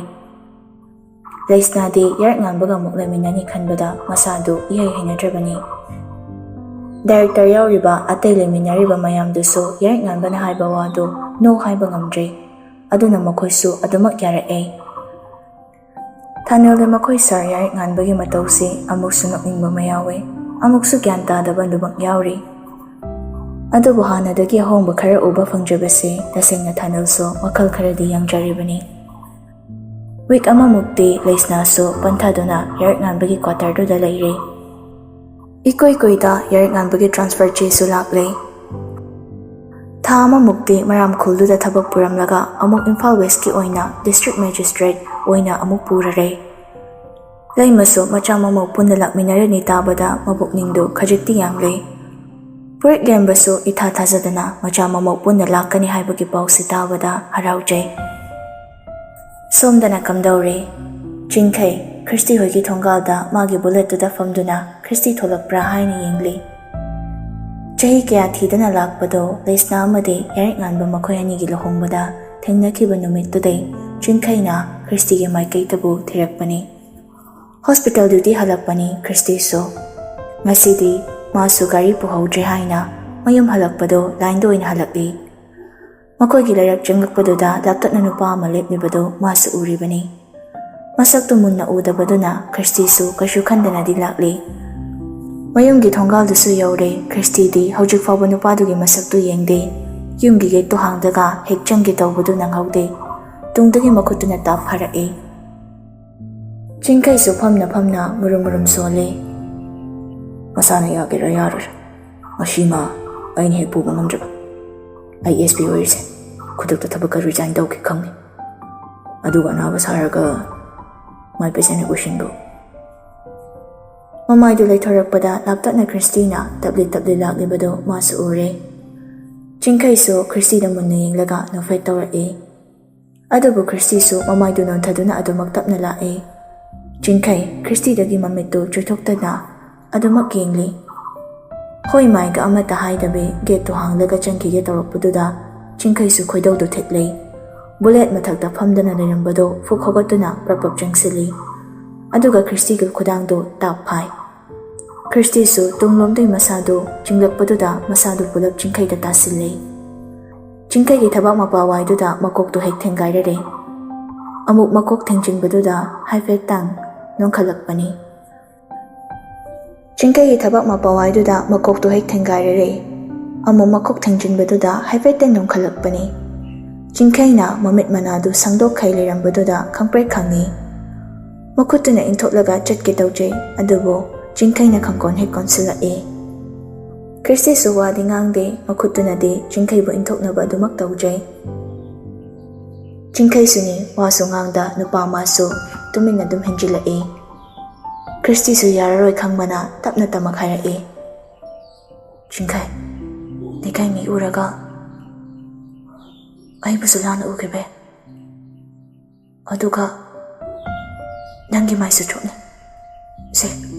ꯂꯩꯁꯅꯥꯗꯤ ꯌꯥꯏꯔꯤꯛ ꯉꯥꯟꯕꯒ ꯑꯃꯨꯛ ꯂꯩꯃꯤꯟꯅꯅꯤ ꯈꯟꯕꯗ ꯃꯁꯥꯗꯨ ꯏꯍꯩ ꯍꯩꯅꯗ꯭ꯔꯕꯅꯤ꯫ ꯗꯥꯏꯔꯦꯛꯇꯔ ꯌꯥꯎꯔꯤꯕ ꯑꯇꯩ ꯂꯩꯃꯤꯟꯅꯔꯤꯕ ꯃꯌꯥꯝꯗꯨꯁꯨ ꯌꯥꯏꯔꯤꯛ ꯉꯥꯟꯕꯅ ꯍꯥꯏꯕ ꯋꯥꯗꯨ "ꯅꯣ" ꯍꯥꯏꯕ ꯉꯝꯗ꯭ꯔꯦ꯫ ꯑꯗꯨꯅ ꯃꯈꯣꯏꯁꯨ ꯑꯗꯨꯃꯛ ꯌꯥꯔꯛꯑꯦ꯫ ꯊꯥꯅꯦꯜꯗ ꯃꯈꯣꯏ ꯁꯥꯔ ꯌꯥꯏꯔꯤꯛ ꯉꯥꯟꯕꯒꯤ ꯃꯇꯧꯁꯤ ꯑꯃꯨꯛꯁꯨ ꯅꯣꯛꯅꯤꯡꯕ ꯑꯃ ꯌꯥꯎꯋꯦ, ꯑꯃꯨꯛꯁꯨ ꯒ꯭ꯌꯥꯟ ꯇꯥꯗꯕ ꯑꯗꯨꯃꯛ ꯌꯥꯎꯔꯤ꯫ ꯑꯗꯨꯕꯨ ꯍꯥꯟꯅꯗꯒꯤ ꯑꯍꯣꯡꯕ ꯈꯔ ꯎꯕ ꯐꯪꯖꯕꯁꯤ ꯇꯁꯦꯡꯅ ꯊꯥꯅꯦꯜꯁꯨ ꯋꯥꯈꯜ ꯈꯔꯗꯤ ꯌꯥꯡꯖꯔꯤꯕꯅꯤ꯫ ꯋꯤꯛ ꯑꯃꯃꯨꯛꯇꯤ ꯂꯩꯁꯅꯥꯁꯨ ꯄꯟꯊꯗꯨꯅ ꯌꯥꯏꯔꯤꯛ ꯉꯥꯟꯕꯒꯤ ꯀ꯭ꯋꯥꯇꯔꯗꯨꯗ ꯂꯩꯔꯦ꯫ ꯏꯀꯨꯏ ꯀꯨꯏꯗ ꯌꯥꯏꯔꯤꯛ ꯉꯥꯟꯕꯒꯤ ꯇ꯭ꯔꯥꯟꯁꯐꯔ ꯆꯦꯁꯨ ꯂꯥꯛꯂꯦ꯫ ꯊꯥ ꯑꯃꯃꯨꯛꯇꯤ ꯃꯔꯥꯝꯈꯨꯜꯗꯨꯗ ꯊꯕꯛ ꯄꯨꯔꯝꯂꯒ ꯑꯃꯨꯛ ꯏꯝꯐꯥꯜ ꯋꯦꯁꯀꯤ ꯑꯣꯏꯅ ꯗꯤꯁꯇ꯭ꯔꯤꯛ ꯃꯦꯖꯤꯁꯇ꯭ꯔꯦꯠ ꯑꯣꯏꯅ ꯑꯃꯨꯛ ꯄꯨꯔꯔꯦ꯫ ꯂꯩꯃꯁꯨ ꯃꯆꯥ ꯃꯃꯧ ꯄꯨꯟꯅ ꯂꯥꯛꯃꯤꯟꯅꯔꯅꯤ ꯇꯥꯕꯗ ꯃꯕꯨꯛꯅꯤꯡꯗꯨ ꯈꯖꯤꯛꯇꯤ ꯌꯥꯡꯂꯦ꯫ ꯄꯨꯔꯤꯠ ꯂꯦꯝꯕꯁꯨ ꯏꯊꯥ ꯊꯥꯖꯗꯅ ꯃꯆꯥ ꯃꯃꯧ ꯄꯨꯟꯅ ꯂꯥꯛꯀꯅꯤ ꯍꯥꯏꯕꯒꯤ ꯄꯥꯎꯁꯤ ꯇꯥꯕꯗ ꯍꯔꯥꯎꯖꯩ꯫ ꯁꯣꯝꯗꯅ ꯀꯝꯗꯧꯔꯤ? ꯆꯤꯡꯈꯩ ꯈ꯭ꯔꯤꯁꯇꯤ ꯍꯣꯏꯒꯤ ꯊꯣꯡꯒꯥꯜꯗ ꯃꯥꯒꯤ ꯕꯨꯂꯦꯠꯇꯨꯗ ꯐꯝꯗꯨꯅ ꯈ꯭ꯔꯤꯁꯇꯤ ꯊꯣꯛꯂꯛꯄ꯭ꯔꯥ ꯍꯥꯏꯅ ꯌꯦꯡꯂꯤ꯫ ꯆꯍꯤ ꯀꯌꯥ ꯊꯤꯗꯅ ꯂꯥꯛꯄꯗꯣ ꯂꯩꯁꯅꯥ ꯑꯃꯗꯤ ꯌꯥꯔꯤꯛ ꯉꯥꯟꯕ ꯃꯈꯣꯏ ꯑꯅꯤꯒꯤ ꯂꯨꯍꯣꯡꯕꯗ ꯊꯦꯡꯅꯈꯤꯕ ꯅꯨꯃꯤꯠꯇꯨꯗꯩ ꯆꯤꯡꯈꯩꯅ ꯈ꯭ꯔꯤꯁꯇꯤꯒꯤ ꯃꯥꯏꯀꯩꯗꯕꯨ ꯊꯤꯔꯛꯄꯅꯤ꯫ Hospital duty ꯍꯜꯂꯛꯄꯅꯤ ꯈ꯭ꯔꯤꯁꯇꯤꯁꯨ꯫ ꯉꯁꯤꯗꯤ ꯃꯥꯁꯨ ꯒꯥꯔꯤ ꯄꯨꯍꯧꯗ꯭ꯔꯦ ꯍꯥꯏꯅ ꯃꯌꯨꯝ ꯍꯜꯂꯛꯄꯗꯣ ꯂꯥꯏꯟꯗ ꯑꯣꯏꯅ ꯍꯜꯂꯛꯂꯤ꯫ ꯃꯈꯣꯏꯒꯤ ꯂꯩꯔꯛ ꯆꯪꯂꯛꯄꯗꯨꯗ ꯂꯥꯞꯇꯛꯅ ꯅꯨꯄꯥ ꯑꯃ ꯂꯦꯞꯂꯤꯕꯗꯨ ꯃꯥꯁꯨ ꯎꯔꯤꯕꯅꯤ꯫ ꯃꯁꯛꯇꯨ ꯃꯨꯟꯅ ꯎꯗꯕꯗꯨꯅ ꯈ꯭ꯔꯤꯁꯇꯤꯁꯨ ꯀꯩꯁꯨ ꯈꯟꯗꯅꯗꯤ ꯂꯥꯛꯂꯤ꯫ ꯃꯌꯨꯝꯒꯤ ꯊꯣꯡꯒꯥꯜꯗꯨꯁꯨ ꯌꯧꯔꯦ꯫ ꯈ꯭ꯔꯤꯁꯇꯤꯗꯤ ꯍꯧꯖꯤꯛ ꯐꯥꯎꯕ ꯅꯨꯄꯥꯗꯨꯒꯤ ꯃꯁꯛꯇꯨ ꯌꯦꯡꯗꯦ꯫ ꯌꯨꯝꯒꯤ ꯒꯦꯠꯇꯨ ꯍꯥꯡꯗꯒ ꯍꯦꯛ ꯆꯪꯒꯦ ꯇꯧꯕꯗꯨ ꯅꯪꯍꯧꯗꯦ꯫ ꯇꯨꯡꯗꯒꯤ ꯃꯈꯨꯠꯇꯨꯅ ꯇꯥꯞ ꯐꯥꯔꯛꯏ꯫ ꯆꯤꯡꯈꯩꯁꯨ ꯐꯝꯅ ꯐꯝꯅ ꯃꯨꯔꯨꯝ ꯃꯨꯔꯨꯝ ꯁꯣꯜꯂꯤ꯫ "ꯃꯁꯥꯅ ꯌꯥꯒꯦꯔꯥ ꯌꯥꯔꯣꯏꯔꯥ, ꯉꯁꯤꯃ ꯑꯩꯅ ꯍꯦꯛ ꯄꯨꯕ ꯉꯝꯗ꯭ꯔꯕ꯫ ꯑꯩ ꯑꯦꯁ ꯄꯤ ꯑꯣꯏꯔꯤꯁꯦ ꯈꯨꯗꯛꯇ ꯊꯕꯛꯀ ꯔꯤꯖꯥꯏꯟ ꯇꯧꯒꯦ ꯈꯪꯉꯤ꯫ ꯑꯗꯨꯒ ꯑꯅꯥꯕ ꯁꯥꯔꯒ ꯃꯥꯏ ꯄꯦꯁꯦꯟ ꯍꯦꯛ ꯑꯣꯏꯁꯤꯟꯕ꯫" ꯃꯃꯥꯏꯗꯨ ꯂꯩꯊꯣꯔꯛꯄꯗ ꯂꯥꯞꯇꯛꯅ ꯈ꯭ꯔꯤꯁꯇꯤꯅ ꯇꯞꯂꯤ ꯇꯞꯂꯤ ꯂꯥꯛꯂꯤꯕꯗꯨ ꯃꯥꯁꯨ ꯎꯔꯦ꯫ ꯆꯤꯡꯈꯩꯁꯨ ꯈ꯭ꯔꯤꯁꯇꯤꯗ ꯃꯨꯟꯅ ꯌꯦꯡꯂꯒ ꯅꯣꯛꯐꯦꯠ ꯇꯧꯔꯛꯏ꯫ ꯑꯗꯨꯕꯨ ꯈ꯭ꯔꯤꯁꯇꯤꯁꯨ ꯃꯃꯥꯏꯗꯨ ꯅꯣꯟꯊꯗꯨꯅ ꯑꯗꯨꯃꯛ ꯇꯞꯅ ꯂꯥꯛꯏ꯫ ꯆꯤꯡꯈꯩ ꯈ꯭ꯔꯤꯁꯇꯤꯗꯒꯤ ꯃꯃꯤꯠꯇꯨ ꯆꯨꯏꯊꯣꯛꯇꯅ ꯑꯗꯨꯃꯛ ꯌꯦꯡꯂꯤ꯫ ꯍꯣꯏ ꯃꯥꯏꯒ ꯑꯃꯠꯇ ꯍꯥꯏꯗꯕꯤ ꯒꯦꯠꯇꯨ ꯍꯥꯡꯂꯒ ꯆꯪꯈꯤꯒꯦ ꯇꯧꯔꯛꯄꯗꯨꯗ ꯆꯤꯡꯈꯩꯁꯨ ꯈꯣꯏꯗꯧꯗꯨ ꯊꯤꯠꯂꯤ꯫ ꯕꯨꯂꯦꯠ ꯃꯊꯛꯇ ꯐꯝꯗꯅ ꯂꯩꯔꯝꯕꯗꯨ ꯐꯨꯛ ꯍꯧꯒꯠꯇꯨꯅ ꯄ꯭ꯔꯞ ꯄ꯭ꯔꯞ ꯆꯪꯁꯤꯜꯂꯤ꯫ ꯑꯗꯨꯒ ꯈ꯭ꯔꯤꯁꯇꯤꯒꯤ ꯈꯨꯗꯥꯡꯗꯨ ꯇꯥꯞ ꯐꯥꯏ꯫ ꯈ꯭ꯔꯤꯁꯇꯤꯁꯨ ꯇꯨꯡꯂꯣꯝꯗꯩ ꯃꯁꯥꯗꯨ ꯆꯤꯡꯂꯛꯄꯗꯨꯗ ꯃꯁꯥꯗꯨ ꯄꯨꯂꯞ ꯆꯤꯡꯈꯩꯗ ꯇꯥꯁꯤꯜꯂꯤ꯫ ꯆꯤꯡꯈꯩꯒꯤ ꯊꯕꯥꯛ ꯃꯄꯥ ꯋꯥꯏꯗꯨꯗ ꯃꯀꯣꯛꯇꯨ ꯍꯦꯛ ꯊꯦꯡꯒꯥꯏꯔꯔꯦ꯫ ꯑꯃꯨꯛ ꯃꯀꯣꯛ ꯊꯦꯡꯖꯤꯟꯕꯗꯨꯗ ꯍꯥꯏꯐꯦꯠꯇꯪ ꯅꯣꯟꯈꯠꯂꯛꯄꯅꯤ꯫ ꯆꯤꯡꯈꯩꯒꯤ ꯊꯕꯥꯛ ꯃꯄꯥ ꯋꯥꯏꯗꯨꯗ ꯃꯀꯣꯛꯇꯨ ꯍꯦꯛ ꯊꯦꯡꯒꯥꯏꯔꯔꯦ꯫ ꯑꯃꯨꯛ ꯃꯀꯣꯛ ꯊꯦꯡꯖꯤꯟꯕꯗꯨꯗ ꯍꯥꯏꯐꯦꯠꯇꯪ ꯅꯣꯟꯈꯠꯂꯛꯄꯅꯤ꯫ ꯆꯤꯡꯈꯩꯅ ꯃꯃꯤꯠ ꯃꯅꯥꯗꯨ ꯁꯪꯗꯣꯛꯈꯩ ꯂꯩꯔꯝꯕꯗꯨꯗ ꯈꯪꯄ꯭ꯔꯦꯛ ꯈꯪꯉꯤ꯫ ꯃꯈꯨꯠꯇꯨꯅ ꯏꯟꯊꯣꯛꯂꯒ ꯆꯠꯀꯦ ꯇꯧꯖꯩ, ꯑꯗꯨꯕꯨ ꯆꯤꯡꯈꯩꯅ ꯈꯪꯀꯣꯟ ꯍꯦꯛ ꯀꯣꯟꯁꯤꯜꯂꯛꯏ꯫ ꯈ꯭ꯔꯤꯁꯇꯤꯁꯨ ꯋꯥꯗꯤ ꯉꯥꯡꯗꯦ, ꯃꯈꯨꯠꯇꯨꯅꯗꯤ ꯆꯤꯡꯈꯩꯕꯨ ꯏꯟꯊꯣꯛꯅꯕ ꯑꯗꯨꯃꯛ ꯇꯧꯖꯩ꯫ ꯆꯤꯡꯈꯩꯁꯨꯅꯤ, ꯋꯥꯁꯨ ꯉꯥꯡꯗ ꯅꯨꯄꯥ ꯃꯥꯁꯨ ꯇꯨꯃꯤꯟꯅ ꯑꯗꯨꯝ ꯍꯦꯟꯖꯤꯜꯂꯛꯏ꯫ ꯈ꯭ꯔꯤꯁꯇꯤꯁꯨ ꯌꯥꯔꯔꯣꯏ ꯈꯪꯕꯅ ꯇꯞꯅ ꯇꯃꯛ ꯍꯥꯏꯔꯛꯏ, "ꯆꯤꯡꯈꯩ, ꯂꯩꯀꯥꯏ ꯃꯤ ꯎꯔꯒ ꯑꯩꯕꯨꯁꯨ ꯂꯥꯟꯅ ꯎꯈꯤꯕ ꯌꯥꯏ꯫ ꯑꯗꯨꯒ ꯅꯪꯒꯤ ꯃꯥꯏꯁꯨ ꯆꯣꯠꯅꯤ꯫ ꯁꯦ,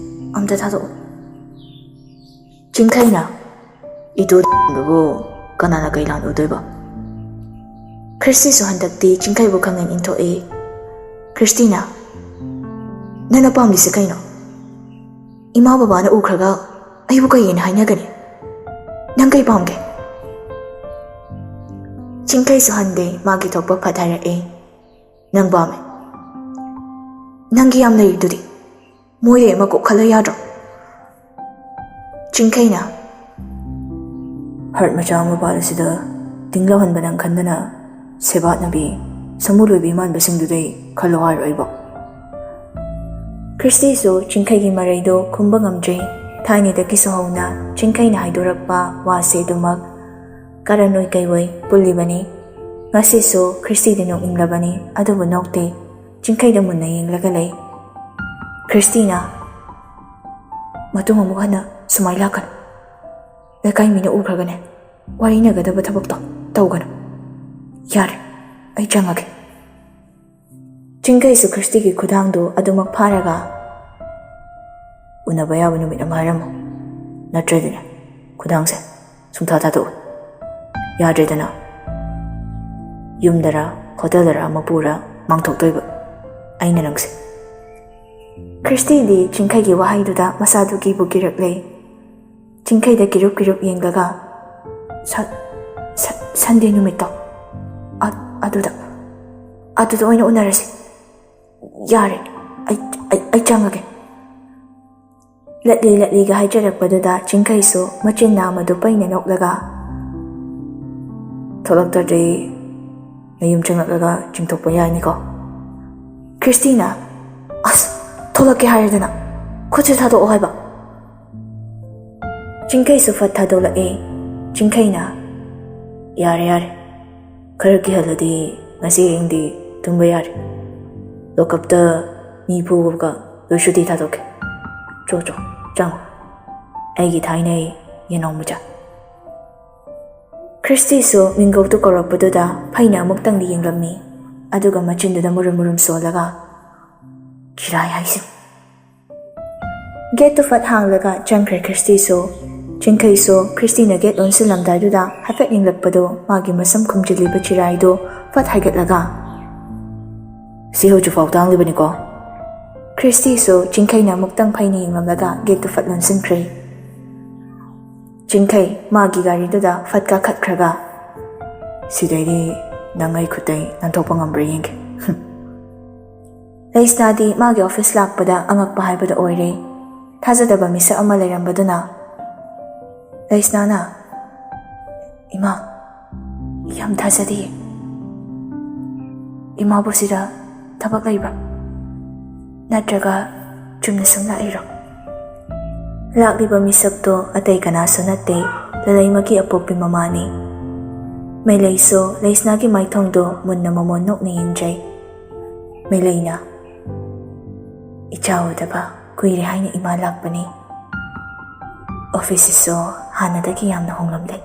ꯑꯝꯇ ꯊꯥꯗꯣꯛꯑꯣ꯫" ꯆꯤꯡꯈꯩꯅ, "ꯏꯇꯨꯗꯨꯕꯨ ꯀꯅꯥꯅ ꯀꯩ ꯂꯥꯟ ꯎꯗꯣꯏꯕ?" ꯈ꯭ꯔꯤꯁꯇꯤꯁꯨ ꯍꯟꯗꯛꯇꯤ ꯆꯤꯡꯈꯩꯕꯨ ꯈꯪꯉꯦꯟ ꯏꯟꯊꯣꯛꯏ꯫ ꯈ꯭ꯔꯤꯁꯇꯤꯅ, "ꯅꯪꯅ ꯄꯥꯝꯂꯤꯁꯦ ꯀꯩꯅꯣ? ꯏꯃꯥ ꯕꯕꯥꯅ ꯎꯈ꯭ꯔꯒ ꯑꯩꯕꯨ ꯀꯩ ꯍꯥꯏꯅ ꯍꯥꯏꯅꯒꯅꯤ? ꯅꯪ ꯀꯩ ꯄꯥꯝꯒꯦ?" ꯆꯤꯡꯈꯩꯁꯨ ꯍꯟꯗꯦ, ꯃꯥꯒꯤ ꯊꯣꯛꯄ ꯐꯠ ꯍꯥꯏꯔꯛꯏ, "ꯅꯪ ꯄꯥꯝꯃꯦ꯫ ꯅꯪꯒꯤ ꯌꯥꯝ ꯂꯩꯔꯤꯗꯨꯗꯤ꯫ ꯃꯣꯏꯗꯩ ꯑꯃ ꯀꯣꯛ ꯈꯜꯂ ꯌꯥꯗ꯭ꯔꯣ?" ꯆꯤꯡꯈꯩꯅ, "ꯍꯔꯠ ꯃꯆꯥ ꯑꯃ ꯄꯥꯜꯂꯁꯤꯗ ꯇꯤꯡ ꯂꯧꯍꯟꯕ ꯅꯪ ꯈꯟꯗꯅ ꯁꯦꯕꯥꯠꯅꯕꯤ, ꯁꯃꯨ ꯂꯣꯏꯕꯤ ꯃꯥꯟꯕꯁꯤꯡꯗꯨꯗꯩ ꯈꯜꯂꯣ ꯍꯥꯏꯔꯣ ꯑꯩꯕꯣ?" ꯈ꯭ꯔꯤꯁꯇꯤꯁꯨ ꯆꯤꯡꯈꯩꯒꯤ ꯃꯔꯩꯗꯣ ꯈꯨꯝꯕ ꯉꯝꯗ꯭ꯔꯤ꯫ ꯊꯥꯏꯅꯗꯒꯤꯁꯨ ꯍꯧꯅ ꯆꯤꯡꯈꯩꯅ ꯍꯥꯏꯗꯣꯔꯛꯄ ꯋꯥꯁꯦ ꯑꯗꯨꯃꯛ ꯀꯥꯔꯟ ꯑꯣꯏ ꯀꯩ ꯑꯣꯏ ꯄꯨꯜꯂꯤꯕꯅꯤ꯫ ꯉꯁꯤꯁꯨ ꯈ꯭ꯔꯤꯁꯇꯤꯗꯤ ꯅꯣꯛꯅꯤꯡꯂꯕꯅꯤ, ꯑꯗꯨꯕꯨ ꯅꯣꯛꯇꯦ꯫ ꯆꯤꯡꯈꯩꯗ ꯃꯨꯟꯅ ꯌꯦꯡꯂꯒ ꯂꯩ꯫ ꯈ꯭ꯔꯤꯁꯇꯤꯅ, "ꯃꯇꯨꯡ ꯑꯃꯨꯛ ꯍꯟꯅ ꯁꯨꯃꯥꯏ ꯂꯥꯛꯀꯅꯨ꯫ ꯂꯩꯀꯥꯏ ꯃꯤꯅ ꯎꯈ꯭ꯔꯒꯅꯦ, ꯋꯥꯔꯤꯅꯒꯗꯕ ꯊꯕꯛꯇꯣ ꯇꯧꯒꯅꯨ꯫ ꯌꯥꯔꯦ, ꯑꯩ ꯆꯪꯉꯒꯦ꯫" ꯆꯤꯡꯈꯩꯁꯨ ꯈ꯭ꯔꯤꯁꯇꯤꯒꯤ ꯈꯨꯗꯥꯡꯗꯨ ꯑꯗꯨꯃꯛ ꯐꯥꯔꯒ, "ꯎꯅꯕ ꯌꯥꯕ ꯅꯨꯃꯤꯠ ꯑꯃ ꯍꯥꯏꯔꯝꯃꯨ, ꯅꯠꯇ꯭ꯔꯗꯤꯅꯦ, ꯈꯨꯗꯥꯡꯁꯦ ꯁꯨꯡꯊꯥ ꯊꯥꯗꯣꯛꯑꯣ꯫ ꯌꯥꯗ꯭ꯔꯦꯗꯅ, ꯌꯨꯝꯗꯔ ꯍꯣꯇꯦꯜꯗꯔ ꯑꯃ ꯄꯨꯔ ꯃꯥꯡꯊꯣꯛꯇꯣꯏꯕ ꯑꯩꯅ ꯅꯪꯁꯦ꯫" ꯈ꯭ꯔꯤꯁꯇꯤꯗꯤ ꯆꯤꯡꯈꯩꯒꯤ ꯋꯥꯍꯩꯗꯨꯗ ꯃꯁꯥꯗꯨ ꯀꯤꯕꯨ ꯀꯤꯔꯛꯂꯦ꯫ ꯆꯤꯡꯈꯩꯗ ꯀꯤꯔꯨꯞ ꯀꯤꯔꯨꯞ ꯌꯦꯡꯂꯒ, "ꯁ-, ꯁ-, ꯁꯟꯗꯦ ꯅꯨꯃꯤꯠꯇꯣ, ꯑ-, ꯑꯗꯨꯗ, ꯑꯗꯨꯗ ꯑꯣꯏꯅ ꯎꯅꯔꯁꯤ꯫ ꯌꯥꯔꯦ, ꯑꯩ, ꯑꯩ, ꯑꯩ ꯆꯪꯉꯒꯦ꯫" ꯂꯠꯂꯤ ꯂꯠꯂꯤꯒ ꯍꯥꯏꯖꯔꯛꯄꯗꯨꯗ ꯆꯤꯡꯈꯩꯁꯨ ꯃꯆꯤꯟ ꯅꯥꯝꯃꯗꯨ ꯄꯩꯅ ꯅꯣꯛꯂꯒ, "ꯊꯣꯛꯂꯛꯇ꯭ꯔꯗꯤ ꯅꯌꯨꯝ ꯆꯪꯂꯛꯂꯒ ꯆꯤꯡꯊꯣꯛꯄ ꯌꯥꯏꯅꯤꯀꯣ?" ꯈ꯭ꯔꯤꯁꯇꯤꯅ, "ꯑꯁ, ꯊꯣꯛꯂꯛꯀꯦ ꯍꯥꯏꯔꯗꯅ ꯈꯨꯠꯁꯦ ꯊꯥꯗꯣꯛꯑꯣ ꯍꯥꯏꯕ?" ꯆꯤꯡꯈꯩꯁꯨ ꯐꯠ ꯊꯥꯗꯣꯛꯂꯛꯑꯦ꯫ ꯆꯤꯡꯈꯩꯅ, "ꯌꯥꯔꯦ, ꯌꯥꯔꯦ, ꯈꯔ ꯀꯤꯍꯜꯂꯗꯤ ꯉꯁꯤ ꯑꯍꯤꯡꯗꯤ ꯇꯨꯝꯕ ꯌꯥꯔꯦ꯫ ꯂꯣꯀꯞꯇ ꯃꯤ ꯐꯨꯕꯒ ꯂꯣꯏ ꯁꯨꯇꯤ ꯊꯥꯗꯣꯛꯀꯦ꯫ ꯆꯣ, ꯆꯣ, ꯆꯪꯉꯣ꯫ ꯑꯩꯒꯤ ꯊꯥꯏꯅꯩ ꯌꯦꯅꯥꯎ ꯃꯆꯥ꯫" ꯈ꯭ꯔꯤꯁꯇꯤꯁꯨ ꯃꯤꯡꯒꯧꯗꯨ ꯀꯧꯔꯛꯄꯗꯨꯗ ꯐꯩꯅ ꯑꯃꯨꯛꯇꯪꯗꯤ ꯌꯦꯡꯂꯝꯃꯤ꯫ ꯑꯗꯨꯒ ꯃꯆꯤꯟꯗꯨꯗ ꯃꯨꯔꯨꯝ ꯃꯨꯔꯨꯝ ꯁꯣꯜꯂꯒ, "ꯈꯤꯔꯥꯏ ꯍꯥꯏꯁꯤ꯫" ꯒꯦꯠꯇꯨ ꯐꯠ ꯍꯥꯡꯂꯒ ꯆꯪꯈ꯭ꯔꯦ ꯈ꯭ꯔꯤꯁꯇꯤꯁꯨ꯫ ꯆꯤꯡꯈꯩꯁꯨ ꯈ꯭ꯔꯤꯁꯇꯤꯅ ꯒꯦꯠ ꯂꯣꯟꯁꯤꯜꯂꯝꯗꯥꯏꯗꯨꯗ ꯍꯥꯏꯐꯦꯠ ꯌꯦꯡꯂꯛꯄꯗꯨ ꯃꯥꯒꯤ ꯃꯁꯝ ꯈꯨꯝꯖꯤꯜꯂꯤꯕ ꯆꯤꯔꯥꯏꯗꯨ ꯐꯠ ꯍꯥꯏꯒꯠꯂꯒ, "ꯁꯤ ꯍꯧꯖꯤꯛꯐꯥꯎ ꯇꯥꯡꯂꯤꯕꯅꯤꯀꯣ?" ꯈ꯭ꯔꯤꯁꯇꯤꯁꯨ ꯆꯤꯡꯈꯩꯅ ꯑꯃꯨꯛꯇꯪ ꯐꯩꯅ ꯌꯦꯡꯂꯝꯂꯒ ꯒꯦꯠꯇꯨ ꯐꯠ ꯂꯣꯟꯁꯤꯟꯈ꯭ꯔꯦ꯫ ꯆꯤꯡꯈꯩ ꯃꯥꯒꯤ ꯒꯥꯔꯤꯗꯨꯗ ꯐꯠ ꯀꯥꯈꯠꯈ꯭ꯔꯒ, "ꯁꯤꯗꯩꯗꯤ ꯅꯪ ꯑꯩ ꯈꯨꯠꯇꯩ ꯅꯥꯟꯊꯣꯛꯄ ꯉꯝꯕ꯭ꯔꯥ ꯌꯦꯡꯒꯦ꯫" ꯂꯩꯁꯅꯥꯗꯤ ꯃꯥꯒꯤ ꯑꯣꯐꯤꯁ ꯂꯥꯛꯄꯗ ꯑꯉꯛꯄ ꯍꯥꯏꯕꯗꯨ ꯑꯣꯏꯔꯦ꯫ ꯊꯥꯖꯗꯕ ꯃꯤꯁꯛ ꯑꯃ ꯂꯩꯔꯝꯕꯗꯨꯅ, ꯂꯩꯁꯅꯥꯅ, "ꯏꯃꯥ, ꯌꯥꯝ ꯊꯥꯖꯗꯤꯌꯦ꯫ ꯏꯃꯥꯕꯨ ꯁꯤꯗ ꯊꯕꯛ ꯂꯩꯕ꯭ꯔꯥ? ꯅꯠꯇ꯭ꯔꯒ ꯆꯨꯝꯅ ꯁꯨꯝ ꯂꯥꯛꯏꯔꯣ?" ꯂꯥꯛꯂꯤꯕ ꯃꯤꯁꯛꯇꯣ ꯑꯇꯩ ꯀꯅꯥꯁꯨ ꯅꯠꯇꯦ, ꯂꯂꯩꯃꯒꯤ ꯑꯄꯣꯛꯄꯤ ꯃꯃꯥꯅꯤ꯫ ꯃꯦꯂꯩꯁꯨ ꯂꯩꯁꯅꯥꯒꯤ ꯃꯥꯏꯊꯣꯡꯗꯣ ꯃꯨꯟꯅ ꯃꯃꯣꯟ ꯅꯣꯛꯅ ꯌꯦꯡꯖꯩ꯫ ꯃꯦꯂꯩꯅ, "ꯏꯆꯥ ꯎꯗꯕ ꯀꯨꯏꯔꯦ ꯍꯥꯏꯅ ꯏꯃꯥ ꯂꯥꯛꯄꯅꯤ꯫ ꯑꯣꯐꯤꯁꯁꯤꯁꯨ ꯍꯥꯟꯅꯗꯒꯤ ꯌꯥꯝꯅ ꯍꯣꯡꯂꯝꯂꯦ꯫"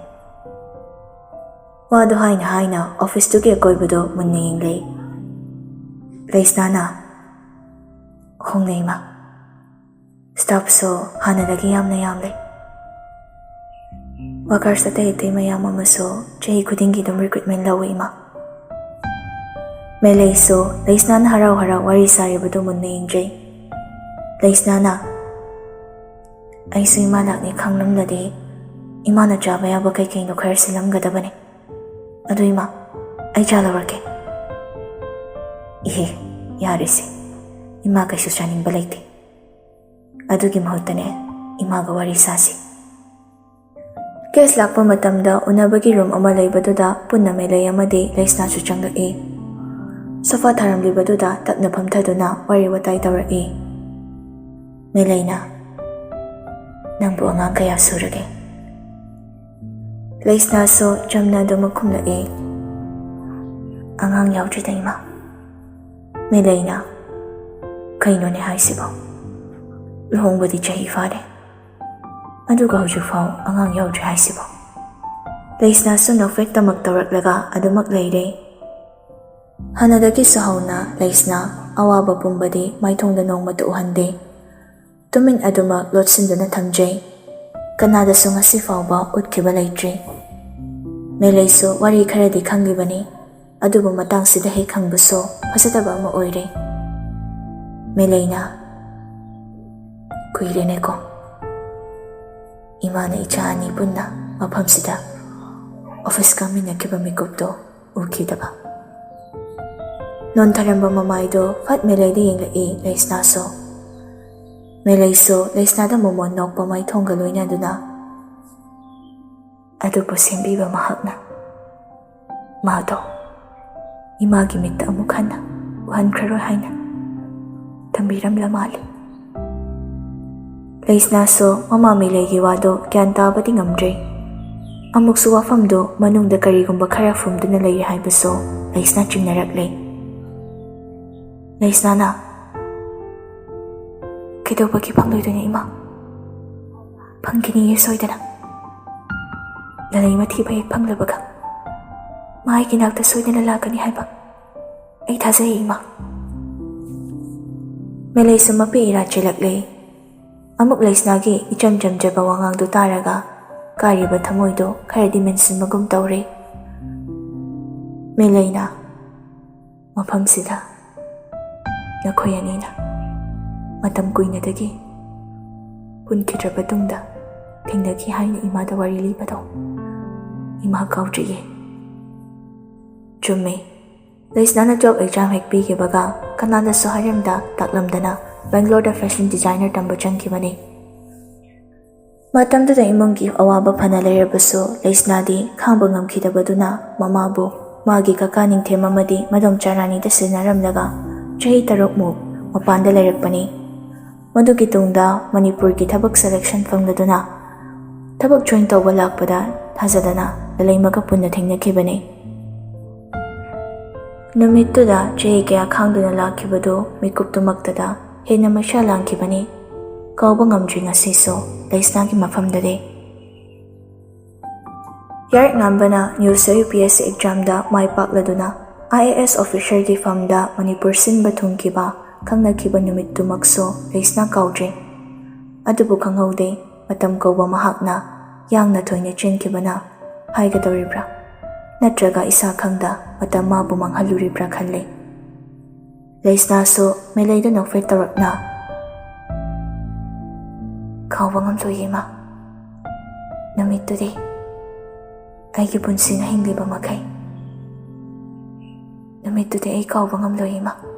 ꯋꯥꯗꯨ ꯍꯥꯏꯅ ꯍꯥꯏꯅ ꯑꯣꯐꯤꯁꯇꯨꯒꯤ ꯑꯀꯣꯏꯕꯗꯨ ꯃꯨꯟꯅ ꯌꯦꯡꯂꯦ꯫ ꯂꯩꯁꯅꯥꯅ, "ꯍꯣꯡꯂꯦ ꯏꯃꯥ꯫ ꯁ꯭ꯇꯥꯐꯁꯨ ꯍꯥꯟꯅꯗꯒꯤ ꯌꯥꯝꯅ ꯌꯥꯝꯂꯦ꯫ ꯋꯥꯀꯔꯁ ꯑꯇꯩ ꯑꯇꯩ ꯃꯌꯥꯝ ꯑꯃꯁꯨ ꯆꯍꯤ ꯈꯨꯗꯤꯡꯒꯤ ꯑꯗꯨꯝ ꯔꯤꯀ꯭ꯔꯨꯠꯃꯦꯟ ꯂꯧꯋꯦ ꯏꯃꯥ꯫" ꯃꯦꯂꯩꯁꯨ ꯂꯩꯁꯅꯥꯅ ꯍꯔꯥꯎ ꯍꯔꯥꯎ ꯋꯥꯔꯤ ꯁꯥꯔꯤꯕꯗꯨ ꯃꯨꯟꯅ ꯌꯦꯡꯖꯩ꯫ ꯂꯩꯁꯅꯥꯅ, "ꯑꯩꯁꯨ ꯏꯃꯥ ꯂꯥꯛꯅꯤ ꯈꯪꯂꯝꯂꯗꯤ ꯏꯃꯥꯅ ꯆꯥꯕ ꯌꯥꯕ ꯀꯩꯀꯩꯅꯣ ꯈꯔ ꯁꯤꯜꯂꯝꯒꯗꯕꯅꯤ꯫ ꯑꯗꯨ ꯏꯃꯥ, ꯑꯩ ꯆꯥ ꯂꯧꯔꯛꯀꯦ꯫" "ꯏꯍꯦ, ꯌꯥꯔꯦꯁꯦ, ꯏꯃꯥ ꯀꯩꯁꯨ ꯆꯥꯅꯤꯡꯕ ꯂꯩꯇꯦ꯫ ꯑꯗꯨꯒꯤ ꯃꯍꯨꯠꯇꯅꯦ, ꯏꯃꯥꯒ ꯋꯥꯔꯤ ꯁꯥꯁꯤ꯫" ꯒꯦꯁ ꯂꯥꯛꯄ ꯃꯇꯝꯗ ꯎꯅꯕꯒꯤ ꯔꯨꯝ ꯑꯃ ꯂꯩꯕꯗꯨꯗ ꯄꯨꯟꯅ ꯃꯦꯂꯩ ꯑꯃꯗꯤ ꯂꯩꯁꯅꯥꯁꯨ ꯆꯪꯂꯛꯏ꯫ ꯁꯣꯐꯥ ꯊꯥꯔꯝꯂꯤꯕꯗꯨꯗ ꯇꯞꯅ ꯐꯝꯊꯗꯨꯅ ꯋꯥꯔꯤ ꯋꯥꯇꯥꯏ ꯇꯧꯔꯛꯏ꯫ ꯃꯦꯂꯩꯅ, ꯅꯪꯕꯨ ꯑꯉꯥꯡ ꯀꯌꯥ ꯁꯨꯔꯒꯦ? ꯂꯩꯁꯅꯥꯁꯨ ꯆꯝꯅ ꯑꯗꯨꯃꯛ ꯈꯨꯝꯂꯛꯏ, "ꯑꯉꯥꯡ ꯌꯥꯎꯗ꯭ꯔꯤꯗ, ꯏꯃꯥ꯫" ꯃꯦꯂꯩꯅ, "ꯀꯩꯅꯣꯅꯦ ꯍꯥꯏꯁꯤꯕꯣ? ꯂꯨꯍꯣꯡꯕꯗꯤ ꯆꯍꯤ ꯐꯥꯔꯦ, ꯑꯗꯨꯒ ꯍꯧꯖꯤꯛꯐꯥꯎ ꯑꯉꯥꯡ ꯌꯥꯎꯗ꯭ꯔꯤ ꯍꯥꯏꯁꯤꯕꯣ?" ꯂꯩꯁꯅꯥꯁꯨ ꯅꯣꯛꯐꯦꯠ ꯇꯃꯛ ꯇꯧꯔꯛꯂꯒ ꯑꯗꯨꯃꯛ ꯂꯩꯔꯦ꯫ ꯍꯥꯟꯅꯗꯒꯤꯁꯨ ꯍꯧꯅ ꯂꯩꯁꯅꯥ ꯑꯋꯥꯕ ꯄꯨꯝꯕꯗꯤ ꯃꯥꯏꯊꯣꯡꯗ ꯅꯣꯡꯃꯇ ꯎꯍꯟꯗꯦ꯫ ꯇꯨꯃꯤꯟ ꯑꯗꯨꯃꯛ ꯂꯣꯠꯁꯤꯟꯗꯨꯅ ꯊꯝꯖꯩ꯫ ꯀꯅꯥꯗꯁꯨ ꯉꯁꯤ ꯐꯥꯎꯕ ꯎꯠꯈꯤꯕ ꯂꯩꯇ꯭ꯔꯤ꯫ ꯃꯦꯂꯩꯁꯨ ꯋꯥꯔꯤ ꯈꯔꯗꯤ ꯈꯪꯂꯤꯕꯅꯤ, ꯑꯗꯨꯕꯨ ꯃꯇꯥꯡꯁꯤꯗ ꯍꯦꯛ ꯈꯪꯕꯁꯨ ꯐꯖꯗꯕ ꯑꯃ ꯑꯣꯏꯔꯦ꯫ ꯃꯦꯂꯩꯅ, "ꯀꯨꯏꯔꯦꯅꯦꯀꯣ, ꯏꯃꯥꯅ ꯏꯆꯥ ꯑꯅꯤ ꯄꯨꯟꯅ ꯃꯐꯝꯁꯤꯗ ꯑꯣꯐꯤꯁ ꯀꯥꯃꯤꯟꯅꯈꯤꯕ ꯃꯤꯀꯨꯞꯇꯣ ꯎꯈꯤꯗꯕ꯫" ꯅꯣꯟꯊꯔꯝꯕ ꯃꯃꯥꯏꯗꯣ ꯐꯠ ꯃꯦꯂꯩꯗ ꯌꯦꯡꯂꯛꯏ ꯂꯩꯁꯅꯥꯁꯨ꯫ ꯃꯦꯂꯩꯁꯨ ꯂꯩꯁꯅꯥꯗ ꯃꯣꯃꯣꯟ ꯅꯣꯛꯄ ꯃꯥꯏꯊꯣꯡꯒ ꯂꯣꯏꯅꯗꯨꯅ, "ꯑꯗꯨꯕꯨ ꯁꯦꯝꯕꯤꯕ ꯃꯍꯥꯛꯅ ꯃꯥꯗꯣ ꯏꯃꯥꯒꯤ ꯃꯤꯠꯇ ꯑꯃꯨꯛ ꯍꯟꯅ ꯎꯍꯟꯈ꯭ꯔꯔꯣꯏ ꯍꯥꯏꯅ ꯊꯝꯕꯤꯔꯝꯂ ꯃꯥꯜꯂꯤ꯫" ꯂꯩꯁꯅꯥꯁꯨ ꯃꯃꯥ ꯃꯦꯂꯩꯒꯤ ꯋꯥꯗꯣ ꯒ꯭ꯌꯥꯟ ꯇꯥꯕꯗꯤ ꯉꯝꯗ꯭ꯔꯦ꯫ ꯑꯃꯨꯛꯁꯨ ꯋꯥꯐꯝꯗꯣ ꯃꯅꯨꯡꯗ ꯀꯔꯤꯒꯨꯝꯕ ꯈꯔ ꯐꯨꯝꯗꯨꯅ ꯂꯩꯔꯤ ꯍꯥꯏꯕꯁꯨ ꯂꯩꯁꯅꯥ ꯆꯤꯡꯅꯔꯛꯂꯦ꯫ ꯂꯩꯁꯅꯥꯅ, "ꯀꯩꯗꯧꯕꯒꯤ ꯐꯪꯂꯣꯏꯗꯣꯏꯅꯣ, ꯏꯃꯥ? ꯐꯪꯈꯤꯅꯤꯌꯦ ꯁꯣꯏꯗꯅ꯫ ꯂꯂꯩ ꯃꯊꯤꯕ ꯍꯦꯛ ꯐꯪꯂꯕꯒ ꯃꯥ ꯑꯩꯒꯤ ꯅꯥꯛꯇ ꯁꯣꯏꯗꯅ ꯂꯥꯛꯀꯅꯤ ꯍꯥꯏꯕ ꯑꯩ ꯊꯥꯖꯩ, ꯏꯃꯥ꯫" ꯃꯦꯂꯩꯁꯨ ꯃꯄꯤ ꯏꯔꯥ ꯆꯦꯜꯂꯛꯂꯦ꯫ ꯑꯃꯨꯛ ꯂꯩꯁꯅꯥꯒꯤ ꯏꯆꯝ ꯆꯝꯖꯕ ꯋꯥꯉꯥꯡꯗꯨ ꯇꯥꯔꯒ ꯀꯥꯔꯤꯕ ꯊꯃꯣꯏꯗꯨ ꯈꯔꯗꯤ ꯃꯦꯟꯁꯤꯟꯕꯒꯨꯝ ꯇꯧꯔꯦ꯫ ꯃꯦꯂꯩꯅ, "ꯃꯐꯝꯁꯤꯗ ꯅꯈꯣꯏ ꯑꯅꯤꯅ ꯃꯇꯝ ꯀꯨꯏꯅꯗꯒꯤ ꯄꯨꯟꯈꯤꯗ꯭ꯔꯕ ꯇꯨꯡꯗ ꯊꯦꯡꯅꯈꯤ ꯍꯥꯏꯅ ꯏꯃꯥꯗ ꯋꯥꯔꯤ ꯂꯤꯕꯗꯣ ꯏꯃꯥ ꯀꯥꯎꯗ꯭ꯔꯤꯌꯦ꯫" ꯆꯨꯝꯃꯦ꯫ ꯂꯩꯁꯅꯥꯅ ꯇꯨꯋꯦꯜꯐ ꯑꯦꯛꯖꯥꯝ ꯍꯦꯛ ꯄꯤꯈꯤꯕꯒ ꯀꯅꯥꯗꯁꯨ ꯍꯥꯏꯔꯝꯗ ꯇꯥꯛꯂꯝꯗꯅ ꯕꯦꯡꯒ꯭ꯂꯣꯔꯗ ꯐꯦꯁꯟ ꯗꯤꯖꯥꯏꯅꯔ ꯇꯝꯕ ꯆꯪꯈꯤꯕꯅꯤ꯫ ꯃꯇꯝꯗꯨꯗ ꯏꯃꯨꯡꯒꯤ ꯑꯋꯥꯕ ꯐꯅ ꯂꯩꯔꯕꯁꯨ ꯂꯩꯁꯅꯥꯗꯤ ꯈꯥꯡꯕ ꯉꯝꯈꯤꯗꯕꯗꯨꯅ ꯃꯃꯥꯕꯨ ꯃꯥꯒꯤ ꯀꯀꯥ ꯅꯤꯡꯊꯦꯝ ꯑꯃꯗꯤ ꯃꯗꯣꯝꯆꯥ ꯔꯥꯅꯤꯗ ꯁꯤꯟꯅꯔꯝꯂꯒ ꯆꯍꯤ ꯇꯔꯨꯛꯃꯨꯛ ꯃꯄꯥꯟꯗ ꯂꯩꯔꯛꯄꯅꯤ꯫ ꯃꯗꯨꯒꯤ ꯇꯨꯡꯗ ꯃꯅꯤꯄꯨꯔꯒꯤ ꯊꯕꯛ selection ꯐꯪꯂꯗꯨꯅ ꯊꯕꯛ join ꯇꯧꯕ ꯂꯥꯛꯄꯗ ꯊꯥꯖꯗꯅ ꯂꯂꯩꯃꯒ ꯄꯨꯟꯅ ꯊꯦꯡꯅꯈꯤꯕꯅꯤ꯫ ꯅꯨꯃꯤꯠꯇꯨꯗ ꯆꯍꯤ ꯀꯌꯥ ꯈꯥꯡꯗꯨꯅ ꯂꯥꯛꯈꯤꯕꯗꯨ ꯃꯤꯀꯨꯞꯇꯨꯃꯛꯇꯗ ꯍꯦꯟꯅ ꯃꯩꯁꯥ ꯂꯥꯡꯈꯤꯕꯅꯤ꯫ ꯀꯥꯎꯕ ꯉꯝꯗ꯭ꯔꯤ ꯉꯁꯤꯁꯨ ꯂꯩꯁꯅꯥꯒꯤ ꯃꯐꯝꯗꯗꯤ꯫ ꯌꯥꯔꯤꯛ ꯉꯥꯟꯕꯅ ꯅꯤꯎ ꯁꯤꯔ ꯌꯨ ꯄꯤ ꯑꯦꯁ ꯁꯤ examꯗ ꯃꯥꯏ ꯄꯥꯛꯂꯗꯨꯅ ꯑꯥꯏ ꯑꯦ ꯑꯦꯁ officerꯒꯤ ꯐꯝꯗ ꯃꯅꯤꯄꯨꯔ ꯁꯤꯟꯕ ꯊꯨꯡꯈꯤꯕ ꯈꯪꯅꯈꯤꯕ ꯅꯨꯃꯤꯠꯇꯨꯃꯛꯁꯨ ꯂꯩꯁꯅꯥ ꯀꯥꯎꯗ꯭ꯔꯤ꯫ ꯑꯗꯨꯕꯨ ꯈꯪꯍꯧꯗꯦ, ꯃꯇꯝ ꯀꯧꯕ ꯃꯍꯥꯛꯅ ꯌꯥꯡꯅ ꯊꯣꯏꯅ ꯆꯦꯟꯈꯤꯕꯅ ꯍꯥꯏꯒꯗꯧꯔꯤꯕ꯭ꯔꯥ? ꯅꯠꯇ꯭ꯔꯒ ꯏꯁꯥ ꯈꯪꯗ ꯃꯇꯝ ꯃꯥꯕꯨ ꯃꯥꯡꯍꯜꯂꯨꯔꯤꯕ꯭ꯔꯥ ꯈꯜꯂꯤ꯫ ꯂꯩꯁꯅꯥꯁꯨ ꯃꯦꯂꯩꯗ ꯅꯣꯛꯐꯦꯠ ꯇꯧꯔꯞꯅ, "ꯀꯥꯎꯕ ꯉꯝꯂꯣꯏ ꯏꯃꯥ꯫ ꯅꯨꯃꯤꯠꯇꯨꯗꯤ ꯑꯩꯒꯤ ꯄꯨꯟꯁꯤꯅ ꯍꯤꯡꯂꯤꯕ ꯃꯈꯩ ꯅꯨꯃꯤꯠꯇꯨꯗꯤ ꯑꯩ ꯀꯥꯎꯕ ꯉꯝꯂꯣꯏ ꯏꯃꯥ꯫